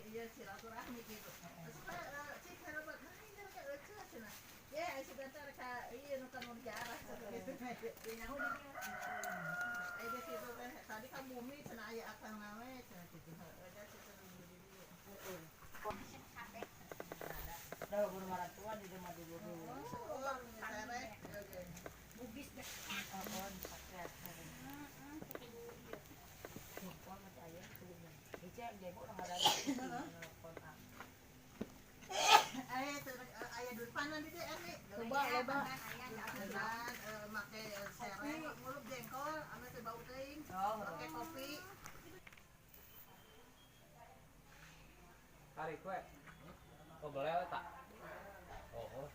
Iya, silaturahmi gitu. Terus cik hebat, nah ini ka euceu cenah. Ya, aya sugan teh ka ieu nu ka nu jarah cenah gitu. Di nyaho di dieu. Aya geus kitu teh tadi ka bumi cenah aya akang nawe cenah kitu. Heueuh da cenah di dieu. Dah guru tua di rumah dulu dulu. Oh, sereh. Oke. Bugis deh. Oh, pakai. Jengkol masih aya sebelumnya. Ica jengkol udah nggak ada. Nelfon ah. Aya aya duit panan di dieu Erni. Loba, loba. Dan make sereh ngulub jengkol ame teu bau teuing. Oh, Make kopi. Tarik we. Oh, boleh tak? Oh.